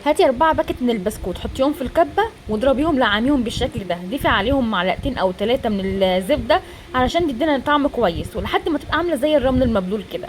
هاتي 4 باكت من البسكوت، حطيهم في الكبه واضربيهم لعميهم بالشكل ده، ضيفي عليهم معلقتين او 3 من الزبدة علشان تدينا طعم كويس، ولحد ما تبقى عامله زي الرمل المبلول كده،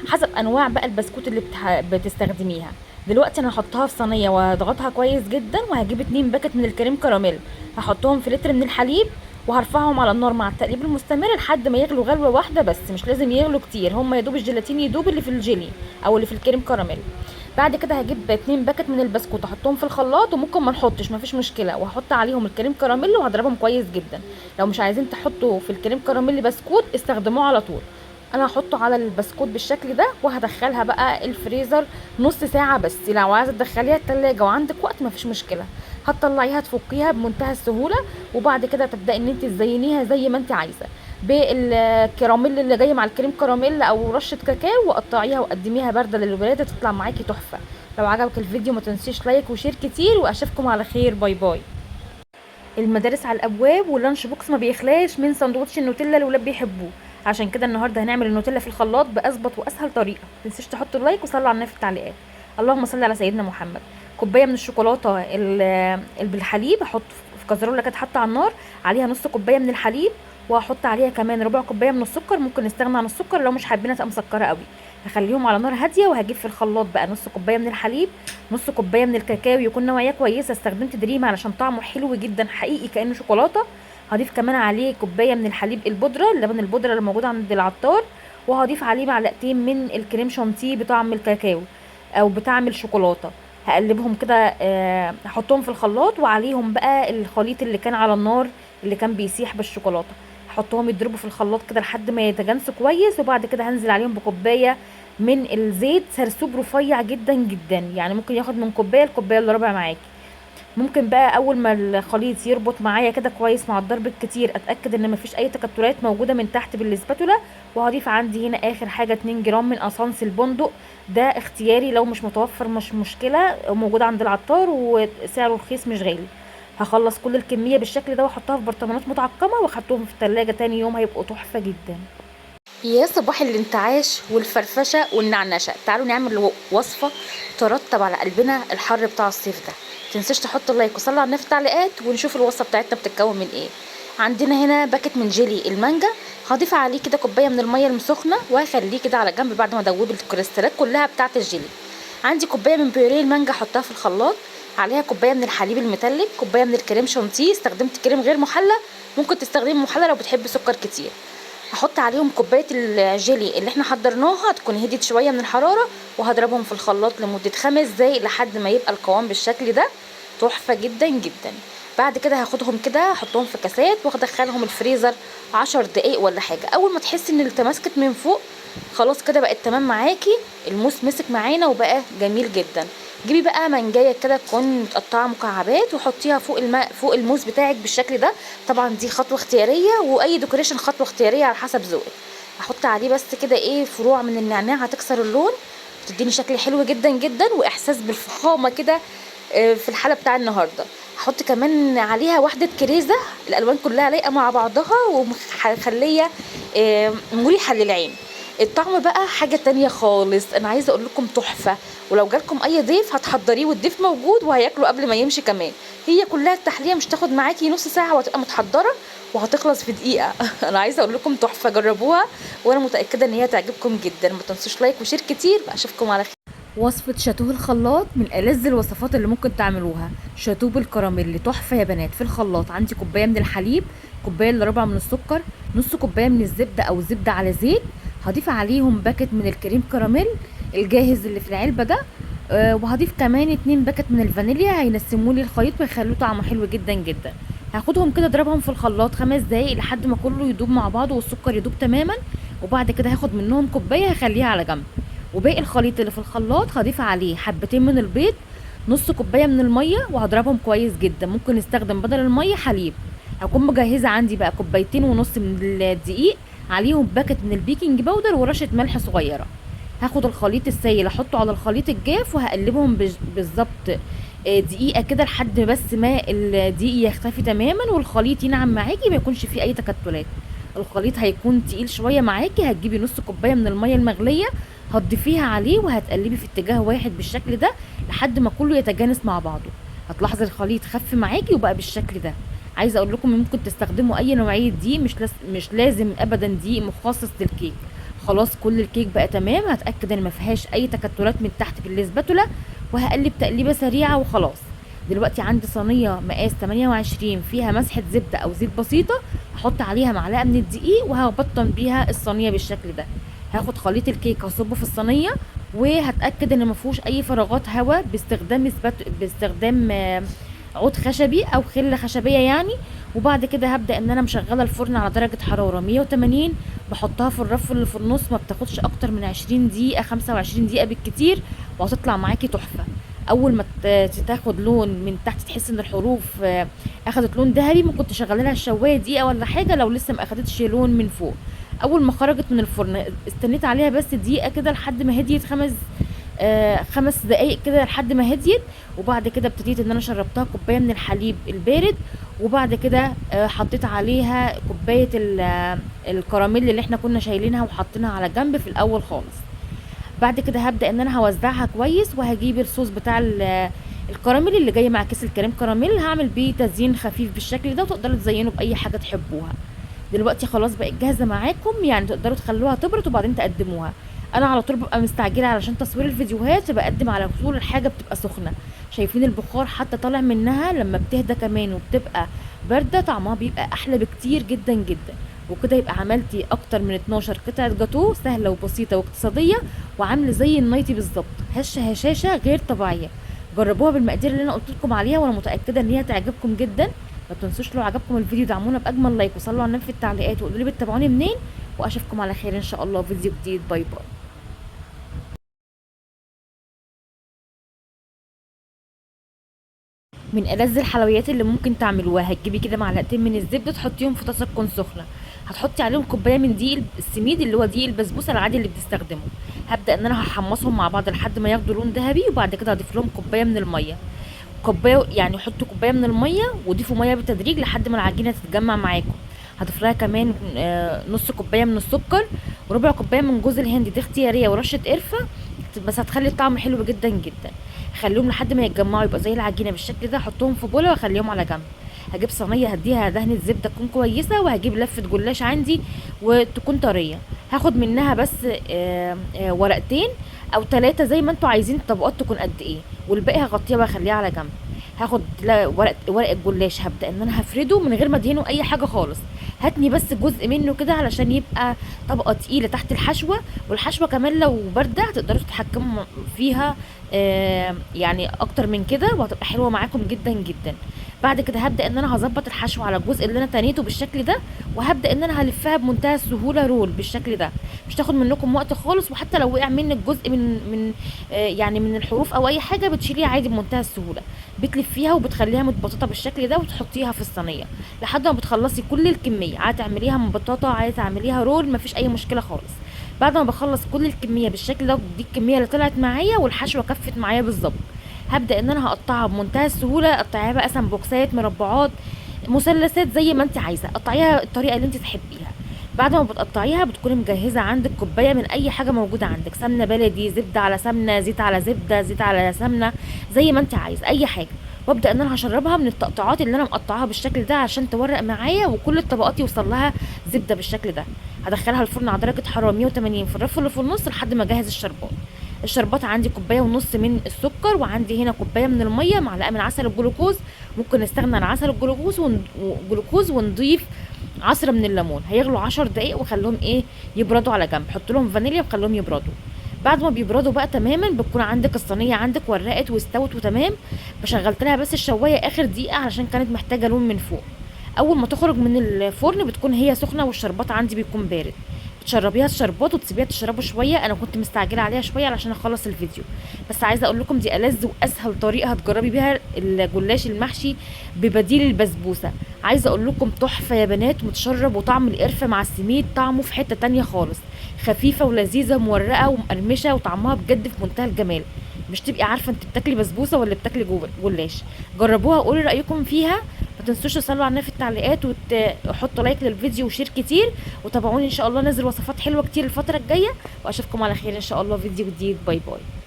حسب انواع بقى البسكوت اللي بتستخدميها. دلوقتي انا هحطها في صينية وهضغطها كويس جدا، وهجيب 2 باكت من الكريم كراميل هحطهم في لتر من الحليب، وهرفعهم على النار مع التقليب المستمر لحد ما يغلوا غلوه واحدة بس، مش لازم يغلوا كتير، هم يا دوب الجيلاتين يدوب اللي في الجيلي او اللي في الكريم كراميل. بعد كده هجيب 2 باكت من البسكوت احطهم في الخلاط، وممكن ما نحطش مفيش مشكلة، وهحط عليهم الكريم كراميل وهضربهم كويس جدا. لو مش عايزين تحطوا في الكريم كراميل بسكوت استخدموه على طول. انا هحطه على البسكوت بالشكل ده، وهدخلها بقى الفريزر نص ساعة بس. لو عايزه تدخليها التلاجة وعندك وقت مفيش مشكلة، هتطلعيها تفكيها بمنتهى السهولة، وبعد كده تبداي ان انت تزينيها زي ما انت عايزه بالكراميل اللي جاي مع الكريم كراميل او رشه كاكاو، وقطعيها وقدميها باردة للولاد، تطلع معاكي تحفة. لو عجبك الفيديو ما تنسيش like و share كتير، واشوفكم على خير. bye bye. المدارس على الابواب، وال lunch box ما بيخلاش من سندوتش النوتيلا اللي الولاد بيحبوه، عشان كده النهارده هنعمل النوتيلا في الخلاط باظبط واسهل طريقه. ما تنسيش تحطوا ال like وصلوا على النبي في التعليقات. اللهم صل على سيدنا محمد. كوباية من الشوكولاتة بالحليب هحط في كزرولة كانت حاطه على النار، عليها نص كوباية من الحليب، وهحط عليها كمان ربع كوباية من السكر. ممكن نستغنى عن السكر لو مش حابينها تبقى مسكره قوي. هخليهم على نار هادية، وهجيب في الخلاط بقى نص كوباية من الحليب، نص كوباية من الكاكاو يكون نوعية كويسة، استخدمت دريم علشان طعمه حلو جدا حقيقي كانه شوكولاتة. هضيف كمان عليه كوباية من الحليب البودره، اللبن البودره اللي موجود عند العطار، وهضيف عليه معلقتين من الكريم شانتيه بطعم الكاكاو او بطعم الشوكولاتة. هقلبهم كده، هحطهم في الخلاط، وعليهم بقى الخليط اللي كان على النار اللي كان بيسيح بالشوكولاته، هحطهم يضربوا في الخلاط كده لحد ما يتجانسوا كويس. وبعد كده هنزل عليهم بكوبايه من الزيت، سرسوب رفيع جدا جدا، يعني ممكن ياخد من كوباية لكوبايه الا ربع معاكي. ممكن بقى اول ما الخليط يربط معايا كده كويس مع الضرب الكتير، اتاكد ان مفيش اي تكتلات موجودة من تحت بالسباتولا. وهضيف عندي هنا اخر حاجة 2 جرام من اسانس البندق، ده اختياري لو مش متوفر مش مشكلة، موجود عند العطار وسعره رخيص مش غالي. هخلص كل الكمية بالشكل ده واحطها في برطمانات متعقمه واحطهم في التلاجة، تاني يوم هيبقوا تحفة جدا. يا صباح الانتعاش والفرفشه والنعنشه، تعالوا نعمل وصفه ترطب على قلبنا الحر بتاع الصيف ده. متنساش تحط ال like وصلوا على النبي في التعليقات، ونشوف الوصفة بتاعتنا بتتكون من ايه. عندنا هنا باكت من جيلي المانجا، هضيف عليه كده كوباية من المية المسخنه وهخليه كده على جنب بعد ما ادوب الكريستالات كلها بتاعه الجيلي. عندي كوباية من بيوريه المانجا احطها في الخلاط، عليها كوباية من الحليب المتلج، كوباية من الكريم شانتيه، استخدمت كريم غير محلى، ممكن تستخدمي محلى لو بتحبي سكر كتير. هحط عليهم كوباية الجيلي اللي احنا حضرناها، تكون هديت شوية من الحرارة، وهضربهم في الخلاط لمدة 5 دقايق لحد ما يبقى القوام بالشكل ده، تحفة جدا جدا. بعد كده هاخدهم كده احطهم في كاسات وادخلهم الفريزر 10 دقايق ولا حاجة. اول ما تحسي ان التماسكت من فوق خلاص كده بقت تمام معاكي، الموس مسك معانا وبقى جميل جدا. جيبي بقى منجايه كده تكون متقطعه مكعبات وحطيها فوق الماء فوق الموس بتاعك بالشكل ده. طبعا دي خطوة اختيارية، واي decoration خطوة اختيارية على حسب ذوقك. هحط عليه بس كده ايه فروع من النعناع هتكسر اللون، تديني شكل حلو جدا جدا واحساس بالفخامه كده في الحالة بتاع النهارده. هحط كمان عليها واحدة كريزه، الالوان كلها لايقة مع بعضها ومخليه مريحه للعين. الطعم بقى حاجة تانية خالص، انا عايزه اقول لكم تحفة. ولو جالكم اي ضيف هتحضريه والضيف موجود وهياكله قبل ما يمشي كمان. هي كلها التحلية مش تاخد معاكي نص ساعة وهتبقى متحضره وهتخلص في دقيقة. انا عايزه اقول لكم تحفة، جربوها وانا متاكدة ان هي تعجبكم جدا. ما تنسوش like و share كتير، واشوفكم على خير. وصفة شاتوه الخلاط من ألذ الوصفات اللي ممكن تعملوها، شاتوه بالكراميل تحفة يا بنات. في الخلاط عندي كوباية من الحليب، كوباية الا ربع من السكر، نص كوباية من الزبدة أو زبدة على زيت، هضيف عليهم باكت من الكريم كراميل الجاهز اللي في العلبة ده، وهضيف كمان 2 باكت من الفانيليا هينسمولي الخليط ويخلوه طعمه حلو جدا جدا. هاخدهم كده اضربهم في الخلاط 5 دقايق لحد ما كله يدوب مع بعضه والسكر يدوب تماما، وبعد كده هاخد منهم كوباية هخليها على جنب. وباقي الخليط اللي في الخلاط هضيف عليه حبتين من البيض، نص كوباية من المية، وهضربهم كويس جدا. ممكن نستخدم بدل المية حليب. هكون مجهزة عندي بقى كوبايتين ونص من الدقيق، عليهم باكت من ال baking powder ورشه ملح صغيرة. هاخد الخليط السائل احطه على الخليط الجاف وهقلبهم بالظبط دقيقة كده لحد بس ما الدقيق يختفي تماما والخليط ينعم معاكي، ما يكونش فيه اي تكتلات. الخليط هيكون تقيل شوية معاكي، هتجيبي نص كوباية من المية المغليه هتضيفيها عليه وهتقلبي في اتجاه واحد بالشكل ده لحد ما كله يتجانس مع بعضه. هتلاحظي الخليط خف معاكي وبقى بالشكل ده. عايزه اقول لكم ممكن تستخدموا اي نوعية دقيق، مش لازم ابدا دقيق مخصص للكيك. خلاص كل الكيك بقى تمام. هتاكد ان ما فيهاش اي تكتلات من تحت بالاسباتولا، وهقلب تقليبه سريعة وخلاص. دلوقتي عندي صينية مقاس 28 فيها مسحه زبدة او زيت بسيطة، هحط عليها معلقه من الدقيق وهبطن بيها الصينية بالشكل ده. هاخد خليط الكيك هصبه في الصينية، وهتاكد ان ما فيهوش اي فراغات هواء باستخدام عود خشبي او خله خشبيه يعني. وبعد كده هبدا ان انا مشغله الفرن على درجه حرارة 180، بحطها في الرف اللي في النص، ما بتاخدش اكتر من 20 دقيقة 25 دقيقة بالكتير، وهتطلع معاكي تحفة. اول ما تاخد لون من تحت، تحس ان الحروف اخدت لون ذهبي، ممكن تشغلي لها الشوايه دقيقة ولا حاجة لو لسه ما اخدتش لون من فوق. اول ما خرجت من الفرن استنيت عليها بس دقيقة كده لحد ما هديت، 5 دقايق كده لحد ما هديت. وبعد كده ابتديت ان انا شربتها كوباية من الحليب البارد، وبعد كده حطيت عليها كوباية الكراميل اللي احنا كنا شايلينها وحاطينها على جنب في الاول خالص. بعد كده هبدا ان انا هوزعها كويس، وهجيب الصوص بتاع الكراميل اللي جاي مع كيس الكريم كراميل، هعمل بيه تزيين خفيف بالشكل ده، وتقدروا تزينوا باي حاجة تحبوها. دلوقتي خلاص بقت جاهزة معاكم، يعني تقدروا تخلوها تبرد وبعدين تقدموها. انا على طول ببقى مستعجلة علشان تصوير الفيديوهات، بقدم على طول الحاجة بتبقى سخنة. شايفين البخار حتى طالع منها، لما بتهدى كمان وبتبقى باردة طعمها بيبقى احلى بكتير جدا جدا. وكده يبقى عملتي اكتر من 12 قطعه جاتوه، سهلة وبسيطة واقتصادية، وعامله زي النايتي بالظبط، هشه هشاشة غير طبيعية. جربوها بالمقادير اللي انا قلت لكم عليها، وانا متاكدة ان هي هتعجبكم جدا. ما تنسوش لو عجبكم الفيديو دعمونا باجمل like، وصلوا على النبي في التعليقات، وقولوا لي بتتابعوني منين، واشوفكم على خير ان شاء الله فيديو جديد. bye bye. من ألذ الحلويات اللي ممكن تعملوها، هتجيبي كده معلقتين من الزبدة تحطيهم في طاسه تكون سخنة، هتحطي عليهم كوباية من دقيق السميد اللي هو دقيق البسبوسه العادي اللي بتستخدمه. هبدا ان انا هحمصهم مع بعض لحد ما ياخدوا لون ذهبي، وبعد كده هضيف لهم كوباية من المية، كوباية يعني حطوا كوباية من المية وضيفوا مية بالتدريج لحد ما العجينة تتجمع معاكم. هضيف لها كمان نص كوباية من السكر وربع كوباية من جوز الهند، دي اختيارية، ورشه قرفه بس هتخلي الطعم حلو جدا جدا. خليهم لحد ما يتجمعوا يبقى زي العجينة بالشكل ده، حطهم في بوله واخليهم على جنب. هجيب صينية هديها دهنه زبدة تكون كويسة، وهجيب لفه جلاش عندي وتكون طرية، هاخد منها بس ورقتين او 3 زي ما انتوا عايزين الطبقات تكون قد ايه، والباقي هغطيها واخليها على جنب. هاخد ورق الجلاش، هبدا ان انا هفرده من غير ما ادهنه اي حاجة خالص، هاتني بس جزء منه كده علشان يبقى طبقه تقيلة تحت الحشوه. والحشوه كمان لو باردة هتقدروا تتحكموا فيها يعني اكتر من كده، وهتبقى حلوة معاكم جدا جدا. بعد كده هبدا ان انا هظبط الحشو على الجزء اللي انا تنيته بالشكل ده، وهبدا ان انا هلفها بمنتهى السهولة رول بالشكل ده، مش تاخد منكم وقت خالص. وحتى لو وقع منك جزء من يعني من الحروف او اي حاجة بتشيليها عادي بمنتهى السهولة. بتلفيها وبتخليها متبططه بالشكل ده وتحطيها في الصينية لحد ما بتخلصي كل الكمية. عايزه تعمليها مبططه، عايزه تعمليها رول، مفيش اي مشكلة خالص. بعد ما بخلص كل الكمية بالشكل ده، دي الكمية اللي طلعت معايا والحشوه كفت معايا بالظبط، هبدا ان انا هقطعها بمنتهى السهولة. قطعيها بقى سمبوكسات، مربعات، مثلثات، زي ما انت عايزه، قطعيها الطريقة اللي انت تحبيها. بعد ما بتقطعيها بتكوني مجهزة عندك كوباية من اي حاجة موجودة عندك، سمنه بلدي، زبدة على سمنه، زيت على زبدة، زيت على سمنه، زي ما انت عايزه اي حاجة. وابدا ان انا هشربها من التقطيعات اللي انا مقطعاها بالشكل ده عشان تورق معايا وكل الطبقات يوصل لها زبدة بالشكل ده. هدخلها الفرن على درجه حرارة 180 في الرف اللي في النص لحد ما اجهز الشربات. الشربات عندي كوباية ونص من السكر، وعندي هنا كوباية من المية، معلقه من عسل الجلوكوز، ممكن نستغنى عن عسل الجلوكوز ونضيف عصره من الليمون. هيغلوا 10 دقايق وخليهم يبردوا على جنب، حط لهم فانيليا وخليهم يبردوا. بعد ما بيبردوا بقى تماما بتكون عندك الصينية عندك ورقت واستوت وتمام. بشغلت لها بس الشوايه اخر دقيقة علشان كانت محتاجه لون من فوق. اول ما تخرج من الفرن بتكون هي سخنة والشربات عندي بيكون بارد، بتشربيها الشربات وتسيبيها تشربه شوية. انا كنت مستعجلة عليها شوية علشان اخلص الفيديو، بس عايزه اقول لكم دي ألذ واسهل طريقه هتجربي بيها الجلاش المحشي ببديل البسبوسه. عايزه اقول لكم تحفة يا بنات، متشرب وطعم القرفه مع السميد طعمه في حتة تانية خالص، خفيفة ولذيذه ومورقه ومقرمشه وطعمها بجد في منتهى الجمال. مش تبقي عارفه انت بتاكلي بسبوسه ولا بتاكلي جلاش. جربوها وقولوا رايكم فيها. ما تنسوش تصلوا على النبي في التعليقات، وتحطوا like للفيديو و share كتير، وتابعوني ان شاء الله، نزل وصفات حلوة كتير الفترة الجاية، واشوفكم على خير ان شاء الله فيديو جديد. bye bye.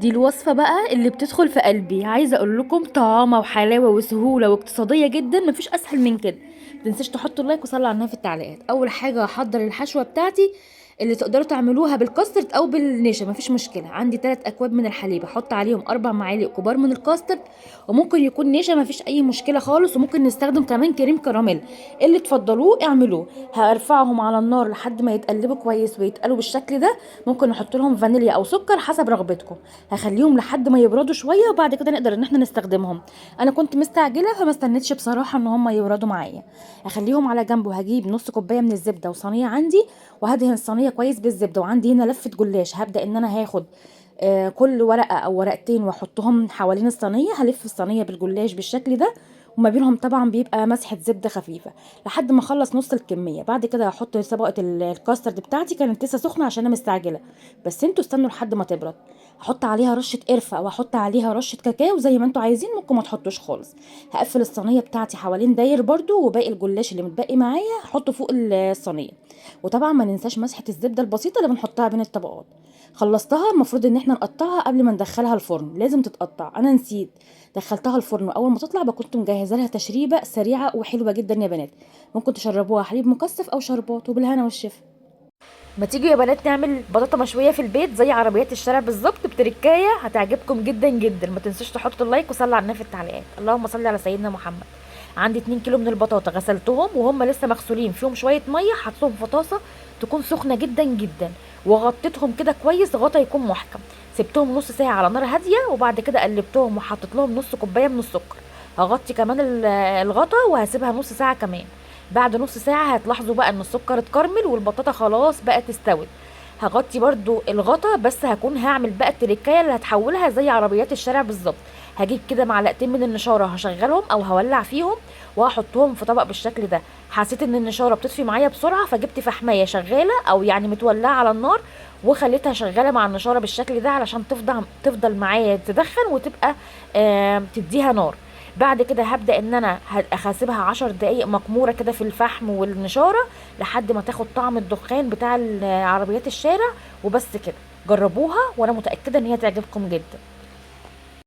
دي الوصفة بقى اللي بتدخل في قلبي، عايزة اقول لكم طعامة وحلاوة وسهولة واقتصادية جدا، مفيش اسهل من كده. متنساش تحطوا ال like وصلوا على النبي في التعليقات. اول حاجة هحضر الحشوة بتاعتي اللي تقدروا تعملوها بالكاسترد او بالنشا، مفيش مشكلة. عندي 3 اكواب من الحليب، هحط عليهم 4 معالق كبار من الكاسترد، وممكن يكون نشا مفيش اي مشكلة خالص، وممكن نستخدم كمان كريم كراميل، اللي تفضلوه اعملوه. هرفعهم على النار لحد ما يتقلبوا كويس ويتقلوا بالشكل ده. ممكن نحط لهم فانيليا او سكر حسب رغبتكم. هخليهم لحد ما يبردوا شوية، وبعد كده نقدر ان احنا نستخدمهم. انا كنت مستعجلة فما استنيتش بصراحة ان هم يبردوا معايا. هخليهم على جنب، وهجيب نص كوباية من الزبدة وصينيه عندي، وهدهن الصينية كويس بالزبده. وعندي هنا لفه جلاش، هبدا ان انا هاخد كل ورقة او ورقتين واحطهم حوالين الصينية. هلف الصينية بالجلاش بالشكل ده، وما بينهم طبعا بيبقى مسحه زبدة خفيفة لحد ما اخلص نص الكمية. بعد كده هحط طبقه الكاسترد بتاعتي، كانت لسه سخنة عشان انا مستعجلة، بس انتوا استنوا لحد ما تبرد. هحط عليها رشه قرفه او هحط عليها رشه كاكاو زي ما انتوا عايزين، ممكن ما تحطوش خالص. هقفل الصينية بتاعتي حوالين داير برده، وباقي الجلاش اللي متبقي معايا هحطه فوق الصينية. وطبعا ما ننساش مسحه الزبدة البسيطة اللي بنحطها بين الطبقات. خلصتها، المفروض ان احنا نقطعها قبل ما ندخلها الفرن، لازم تتقطع. انا نسيت، دخلتها الفرن، واول ما تطلع كنت مجهزة لها تشريبه سريعة وحلوه جدا يا بنات. ممكن تشربوها حليب مكثف او شربات، وبالهنا والشفا. ما تيجوا يا بنات نعمل بطاطا مشوية في البيت زي عربيات الشارع بالظبط، بتركايه هتعجبكم جدا جدا. ما تنسوش تحطوا ال like وصلوا على النبي في التعليقات. اللهم صل على سيدنا محمد. عندي 2 كيلو من البطاطا غسلتهم وهم لسه مغسولين، فيهم شوية مية، حطيتهم في طاسه تكون سخنة جدا جدا، وغطيتهم كده كويس غطا يكون محكم. سبتهم نص ساعة على نار هادية، وبعد كده قلبتهم وحطيت لهم نص كوباية من السكر. هغطي كمان الغطا وهسيبها نص ساعة كمان. بعد نص ساعة هتلاحظوا بقى ان السكر اتكرمل والبطاطا خلاص بقت استوت. هغطي برضو الغطا، بس هكون هعمل بقى التركايه اللي هتحولها زي عربيات الشارع بالظبط. هجيب كده معلقتين من النشاره، هشغلهم او هولع فيهم وهحطهم في طبق بالشكل ده. حسيت ان النشاره بتطفي معايا بسرعة، فجبت فحمايه شغالة او يعني متولعه على النار، وخليتها شغالة مع النشاره بالشكل ده علشان تفضل معايا تدخن وتبقى تديها نار. بعد كده هبدا ان انا هسيبها 10 دقايق مقموره كده في الفحم والنشاره لحد ما تاخد طعم الدخان بتاع عربيات الشارع. وبس كده، جربوها وانا متاكدة ان هي تعجبكم جدا.